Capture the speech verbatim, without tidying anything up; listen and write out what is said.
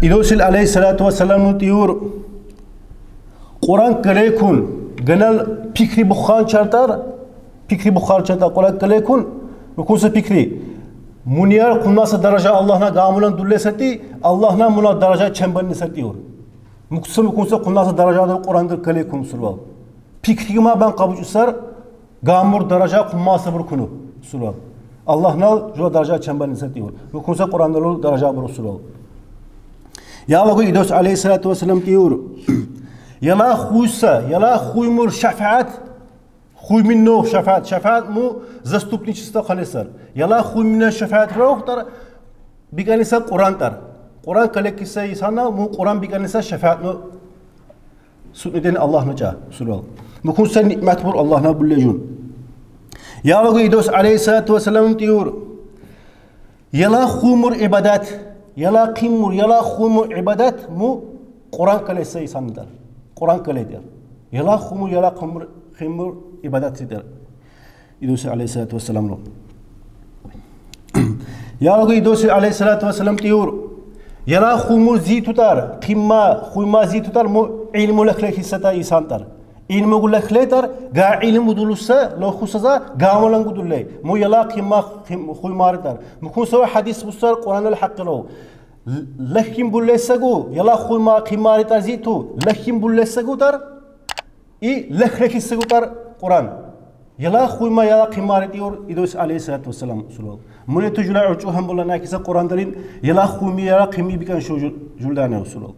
Идос алейгьиссалату вассаламну тийур: Къуран калейкун, генел пикри буханчартар, пикри буханчартар Къуран калейкун, мукунса пикри. Мунияр къуннаса даража Аллагьна гамулан дуллеса ти, Аллагьна муна даража ченбанниса тийур. Мукунса, мукунса къуннаса даражадал Къуран калейкун сурвал. Пикри ма бан къабучусар, гамур даража къуммаса бур куну сурвал. Аллагьнал жула даража ченбанниса тийур. Мукунса Къурандал даража бур сурвал. Ялгу Идос алейгьиссалату вассалам тийур: Яла хуйса, яла хуймур шафаат, хуйминно шафаат, шафаат му заступничество ханесар. Яла хуйминно шафаат рохтар, биканиса Къурантар. Къуран калейкиса исана, му Къуран биканиса шафаатно суннеден Аллагьнача сурвал. Мукунса ниъмат бур Аллагьна буллежун. Ялгу Идос алейгьиссалату вассалам тийур: Яла хуймур ибадат, яла къимур, яла хуймур ибадат му Къуран калейса исандар. Къуран калейдер. Яла хуймур, яла къимур, къимур ибадат сидер. Идос алейгьиссалату вассаламну. Ялгу Идос алейгьиссалату вассалам тийур: Яла хуймур зи тутар, къимма, хуйма зи тутар му илму лехлехиса та исантар. Илмугу лехлейтар, га илму дулуса, лохуса за, гамулангу дуллей. Му яла къимма, къим-, хуймаритар. Мукунса ва гьадис бусар Къуранал гьакъило. Л-, лехин буллесагу, яла хуйма къимаритар зи ту, лехин буллесагу тар, и лехлехисагу тар Къуран. Яла хуйма, яла къимари тийур Идос алейгьиссалату вассалам сурвал. Муне ту жула урчу гьамбула накиса Къурандалин, яла хуйми, яла къими бикан шу жу-, жулдане сурвал.